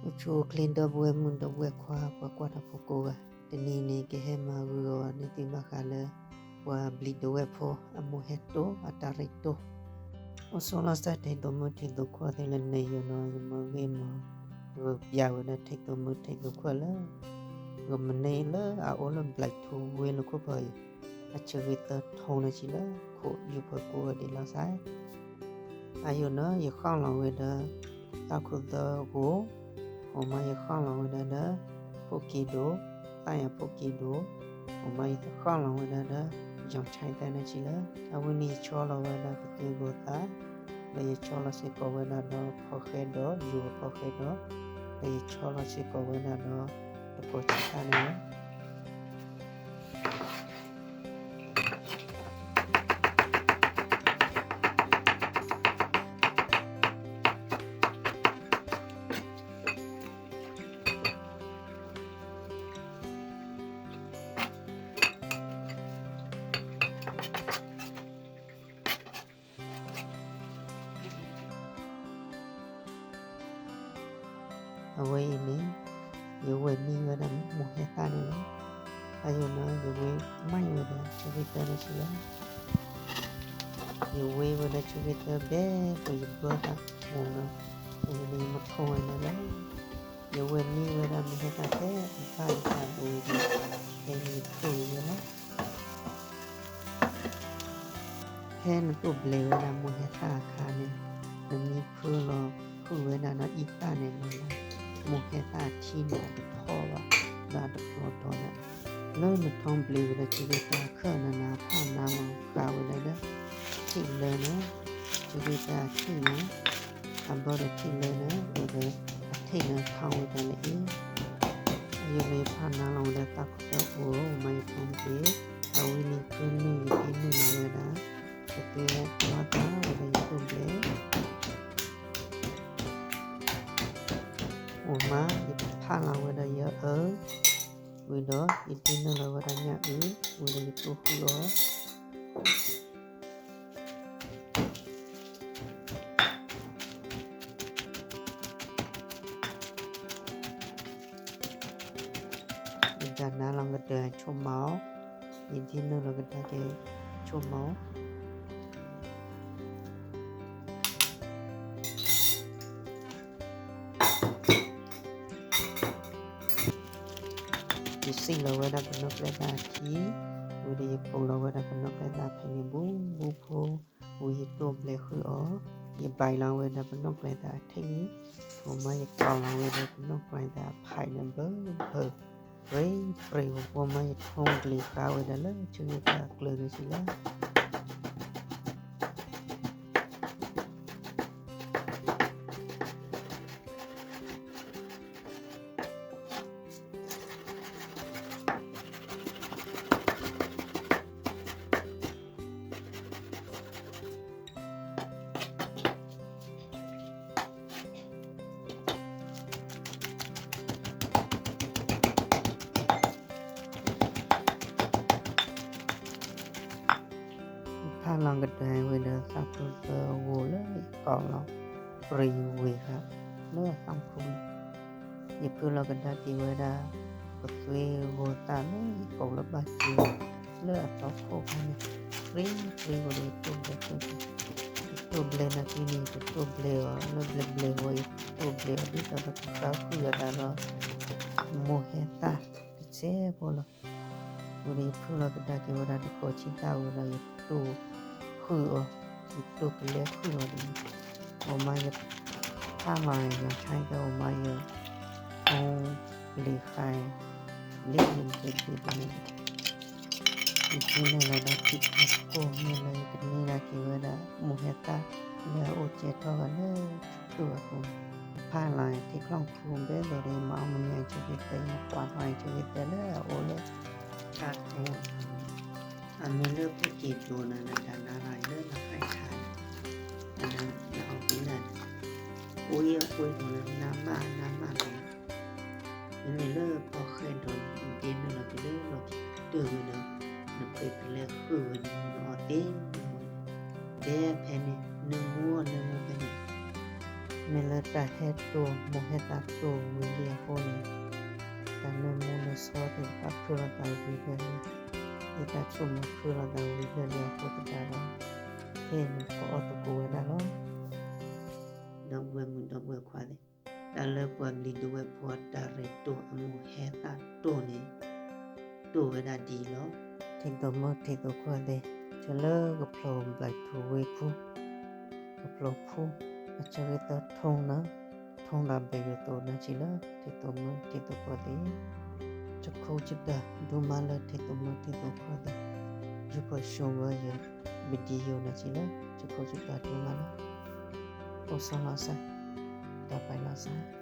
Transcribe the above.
အိၣ်ဆူၣ်အိၣ်ချ့ ဒီပုၢ်ဝဲၢ်မုၣ် ဒီပုၢ်ဝဲၢ်ခွါ ပှၤကွၢ်တၢ်ဖိကိးဂၤ, တနံၤအံၤန့ၣ် ကဟဲမၤဂ့ၤဂီၤန့ၢ်သုဘၣ်ဃးလၢ ပှၤဘျံးဒဝဲၢ်ဖိ အမိၢ်ဟဲတိၢ်အတၢ်ရ့တိၢ်, အိၣ်ဆိးလီၤစဲ ထံသိးမုၢ်ထံသိးခွီၢ်သ့ၣ်လၢနယိာ်နီၤ, ယမၤဂ့ၤမၤဂ့ၤပျးဝဲဒၣ် ထံသိးမုၢ်ထံသိးခွီၢ်လၢ ကမၤန့ၢ်လၢအအိၣ်လၢဘျဲးထူဝ့လၢခိၣ်ဖၢအံၤ အဆၢဂ့ၤသၢထီနၤဆံလၢ ခိၣ်ယူၢ်ဖၢကိးဂၤဒဲးလီၤစဲ အယိာ်နီၤ ယဃီၣ်လီၤဝဲဒၣ် သၣ်ခိၣ်သၢဂိၤ, အမါယဃီၣ်လီၤဝဲဒၣ်ဒီး ဖိၣ်က့ဒိၣ်, သၣ်ယၤဖိၣ်က့ဒိၣ်, အမါယဃီၣ်လီၤဝဲဒၣ်ဒီး ယီၤဆါသၢနၤဆံလၢ အဝဲန့ၣ်ယဆီလီၤဝဲဒၣ်ပသ့ဂီၤသၣ်, ဒီးယဆီလီၤစ့ၢ်ကီးဝဲဒၣ်ဒီးဖီၣ်ဃဲဒီး ယိၤဖီၣ်ဃဲဒီး, ဒီးယဆီလီၤစ့ၢ်ကီးဝဲဒၣ်ဒီး တကိးဆံသၣ်န့ၣ်လီၤ. အဝဲအံၤန့ၣ် ယဝဲၢ်မံဝဲဒၣ်မိၢ်ဟဲသၣ်န့ၣ်လီၤ. အယိာ်နီၤ ယဝဲၢ်မံဝဲဒၣ်ဆၢဂ့ၤသၢနၤဆံလီၤ. ယဝဲၢ်ဝဲဒၣ်ဆၢဂ့ၤသၢဘျဲၣ် ပယဘၢသးအိၣ်နီၤ, အဝဲန့ၣ်ယမၤထိဝဲန့ၣ်လီၤ. ယဝဲၢ်မံဝဲဒၣ်မိၢ်ဟဲသၣ်ဖဲအဘၣ်ယသးဒိၣ်ဝဲဒၣ် ဖဲန့ၣ်ယတိၢ်ဝဲလီၤ. ဖဲနတိၢ်ဘျဲးဝဲဒၣ်မိၢ်ဟဲသၣ်အခါန့ၣ် နမ့ၢ်ဖုလီၤဖုးဝဲဒၣ်နီၤ အံသၣ်န့ၣ်လီၤလီၤ, မိၢ်ဟဲသၣ်အထံန့ၣ် အတထီဘၣ် ဒီးအတဖျိးထီၣ်ဘၣ်. လၢနထိဘျဲးဝဲဒၣ်ဆၢဂ့ၤသၢအခၢၣ်န့ၣ် နဖးနါလီၤဃာ်ဝဲဒၣ်လၢ ထံၣ်လၢန့ၣ် ဆၢဂ့ၤသၢအထံၣ်န့ၣ် အဘၢဒီးထံၣ်လၢန့ၣ် အဝဲဒၣ်အထံၣ်န့ၣ်ထီဝဲဒၣ်လၢအံၤ အယိာ်လၢယဖးနါလီၤဝဲဒၣ်သၣ်ခိၣ်သၢဂိၤ မၤယထိဘျဲး, အဝဲန့ၣ်ဖုနုာ်ယက့နုာ်လီၤဝဲဒၣ် ကသ့ဝဲသၢသၣ်ဝဲဒၣ်ယတိၢ်ဘျဲး အိၣ်မး ယဖးလီၤဝဲဒၣ်ယအၢ ဝံၤဒီးယဒ့နုာ်လီၤဝဲဒၣ်ညၣ်အုၣ် ဝံၤဒီးယတိၢ်ဃုအီၤ ယဒၣ်နါလီၤကတၢၢ်ဆိကမိၣ်အီၤ, ယဒ့နုာ်လီၤကဒါက့ၤဆိကမိၣ်အီၤ ယစံၣ်လီၤဝဲဒၣ်ပနီၣ်ကျဲသၣ်အခံ, ဝံၤဒီးယပိာ်လီၤဝဲဒၣ်ပနီၣ်ကျဲသၣ်ဖဲန့ၣ်ဘူးဘူးဖိ, ဝံၤယတိၢ်ဘျဲးဃုအီၤ, ယဘၣ်လီၤဝဲဒၣ်ပနီၣ်ကျဲသၣ်အထံၣ်, အမါယကီၢ်လီၤဝဲဒၣ်ပနီၣ်ကျဲသၣ်အဖးန့ၣ်ဘၢဘၢ, ပြ့ပြ့ဝဲ အမါယထိဘျဲးဃာ်ဝဲဒၣ်လၢဆၢဂ့ၤသၢအကျၢၤန့ၣ်စံးလီၤ ဖးလီၤကဒါဝဲဒီး သၣ်ခိၣ်သၢဂိၤလၢယကိာ်လီၤ, ပြ့ဝဲဃာ်လၢသၣ်ခိၣ်န့ၣ်, ယဖုလီၤကဒါက့ၤဝဲဒၣ် ပသွ့ဂိၤသၣ်လၢယကိာ်လၢဘၣ်စၢၤ လၢအသီခိၣ်ခါန့ၣ်, ပြ့ပြ့ဝဲဒီးယတိၢ်ဘျဲးဃု, ယတိၢ်ဘျဲးနာ်က့န့ၣ် ယတတိၢ်ဘျဲးအီၤလၢဘျဲးဘျဲးဝဲ, ယတိၢ်ဘျဲးအီၤဒ်သိးဒီးကဃါဃုာ်အသးဒီး မိၢ်ဟဲသၣ်တစဲးဖိလီၤ. ဝံၤဒီးယဖုလီၤကဒါက့ၤဝဲဒၣ်တကိးဆံသၣ်ဝံၤဒီး ယတိၢ်ဃုာ်အီၤ, ယတိၢ်ကလဲဃုာ်အီၤဒ်န့ၣ်, အမါယဖးလီၤယီၤဆါသၢ အမါယထိဘျဲးဃာ် လၢယဒ့ဒ့ဒ့န့ၣ်, ယက့ၤနုာ်လီၤဒီးထံချီၣ်ခိၣ်မ့ၢ်လၢယကန့ၢ်ဒၣ်က့ၤဝဲဒၣ် မိၢ်ဟဲသၣ်လၢအအိၣ်ကဲထီၣ်ဝဲလၢထူၣ်အပူၤ, ယဖးလီၤထံချီၣ်ခိၣ်ဘဲဘၣ်ဒီး ယမၤအီၣ်မုၢ်နံၤအဆၢက့ၤသၢ ယမၤကွၢ်ထီၣ်အဆၢက့ၤသၢလၢအအိၣ်လၢ တၢ်ခိၣ် အမ့ၢ်လၢဖိက့ၤဒိၣ်နၤ နတၢ်နါလီၤအံၤလၢနဖးဆါန့ၣ်, နအီၣ်က့ၤနၤန့ၣ်, အိၣ်ယဲၢ်ကွ့ဒိၣ်နၤ နါမၢ်နါမၢ်လီၤ, မ့မ့ၢ်လၢဖီၣ်ဃဲဒီး ဒ့နုာ်လီၤက့ၤလၢလီၢ်ခံတုၤဝံၤဒီး နပှ့ၤကလဲဃုာ်ဝဲန့ၣ် နအီၣ်သ့န့ၣ်ဝဲန့ၣ်, တဲဖဲန့ၣ် နၢမူအီၤ နၢမူဖဲန့ၣ်, မ့ၢ်လၢတၢ်ဟဲတိၢ် မိၢ်ဟဲသၣ်တိၢ်ဝံၤ တၢ်ဆိကမိၣ်ခုၣ်လီၤသးဝံၤဖျၢၣ်လံ, ယတၢ်ဆိကမိၣ်ခုၣ်လီၤသးဝံၤဖျၢၣ်လံအဃိသတးဒီး, ခဲအံၤန့ၣ် ပကအီၣ်သကိးဝဲဒၣ်လီၤ. ဒီပုၢ်ဝဲၢ်မုၣ်ဒီပုၢ်ဝဲၢ်ခွါသ့ၣ်, တၢ်လၢပှၤကလုာ်ဒူၣ်ဝဲၢ်ဖိအတၢ်ရဲၣ်တိၢ်အမိၢ်ဟဲသၣ်တိၢ်န့ၣ်, တိၢ်ဝဲဒၣ်ဒ်အံၤလီၤ. ထံၣ်သိးမုၢ်ထံၣ်သိးခွါသ့ၣ်, ဆၢလၢကဖျိးဘျဲၣ်ထူဝ့ၢ်ဖု, ကဖျိးဖု, အဆၢဂ့ၤသၢထူန့ၣ်, ထူဒီးဘဲယိၤသိးနၤဆံးလၢ ထံၣ်သိးမုၢ်ထံၣ်သိးခွါသ့ၣ်, ယခိၣ်ယတၢ်ဒိၣ်မးလၢထံၣ်သိးမုၢ်ထံၣ်သိးခွါသ့ၣ်, ယုၢ်ပၢၢ်ဆိဝဲယ video နၤဆံးလၢ ယခိၣ်ယတၢ်ဒိၣ်မးလီၤ. အိၣ်ဆီလီၤစၢ်, တၢ်ပာ်လီၤစၢ်.